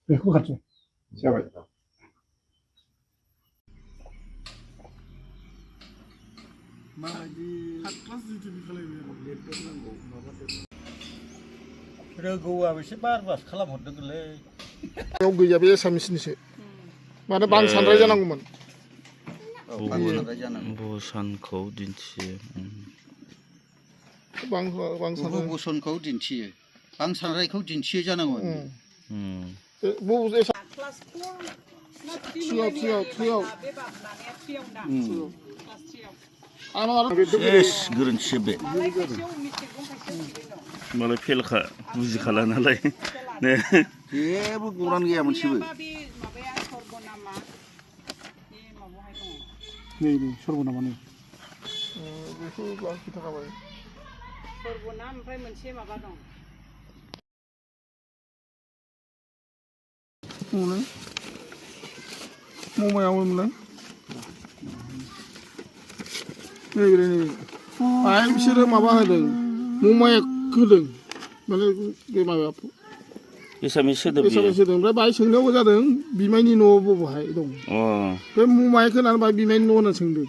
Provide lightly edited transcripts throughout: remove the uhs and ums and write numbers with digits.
그거 같죠? 잡아요. रोगौआ एसे बार खालामहरदों गोरलै बेयाव गैया बे एसामिसनिसो माने बां सानद्राय जानांगौमोन बोसोनखौ दिन्थियो बां सानद्राय बोसोनखौ दिन्थियो बां सानरायखौ दिन्थियो जानांगौमोन क्लास 4 थ्रियाव एस गोरोन्थिसो बे मालाय फेलखा बुजिखाला नालाय जेबो गरान गैया मोनसेबो नै सर्बनामा नै बेखौ खिथाखाबाय सर्बनाम ओमफ्राय मोनसे माबा दं ममायावमोनलाय नै आइ बिसोरो माबा होदों ममाया होदों माने बे माबा एसामिस सोदोब एसामिस होदों ओमफ्राय बाहाय सोंनायावबो जादों बिमायनि न'आव बबेहाय दं बे ममाया खोनानै बाहाय बिमायनि न' होनना सोंदों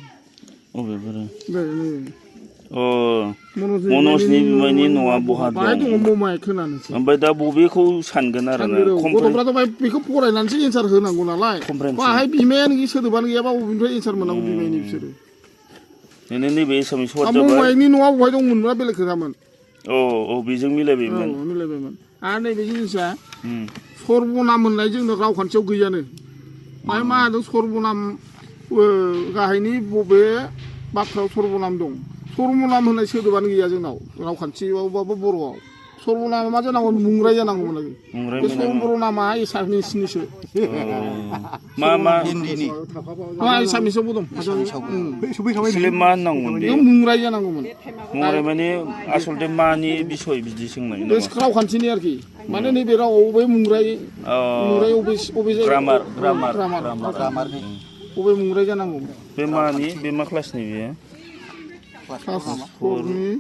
मनजनि बिमायनि न'आ बहा दं बाहाय दङ ममाया खोनानोसै ओमफ्राय दा बबेखौ सानगोन आरो ना गथ'फ्राथ' बाहाय बेखौ फरायनानैसो एन्सार होनांगौ नालाय बाहाय बिमायानो सोदोबानो गैयाबा बबेनिफ्राय एन्सार मोननांगौ बिमायनि बिसोरो नैबे एसामिस वार्ड जाबाय ममायनि न'आ बबेहाय दंमोनब्ला बेलेग खोथामोन बेजों मिलायबायमोन मिलायबायमोन आरो नैबे जिनिसा सर्बनाम होननाय जोंनो रावखान्थियाव गैयानो बाहाय मा होदों सर्बनाम गाहायनि बबे बाथ्रायाव सर्बनाम दं सर्बनाम होननाय सोदोबानो गैया जोंनाव रावखान्थियावबाबो बर'आव सर्बनामा मा जानांगौ मुंराय जानांगौमोन बे सर्बनामा एसामिसनिसो मा हिन्दीनि एसामिसावबो दं मा होननांगौमोन बेयाव मुंराय जानांगौमोन मुंराय माने आसलथे मानि बिसय बिदि सोंनाय बे रावखान्थिनि आरोखि माने नैबे रावआव बबे मुंराय अबे ग्रामारनि बबे मुंराय जानांगौ बे मा क्लासनि बेयो क्लास 4नि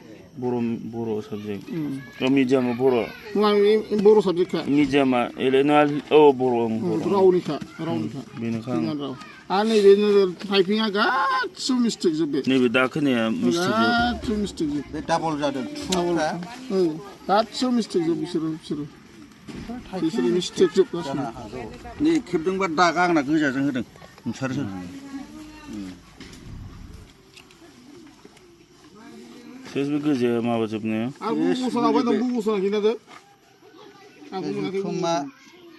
बर' साबजेक्ट मिडियामा बर' साबजेक्टखा मिडियामा बर' रावनिखा बेनोखा आरो नैबे टाइपिंआ गासिबो मिस्टेक जोब नैबे दा खोनाया गासिबो मिस्टेक जोब बे डाबल जादों गासिबो मिस्टेक जोब बिसोरो मिस्टेक जोब नै खेबदोंबा दागा आंना गोजाजों होदों नोंसोरसो सेसबो गोजाया माबाजोबनाया आरो बुबुसनावहाय दं बुबुसना खिन्थादो आंखौ मोनाखै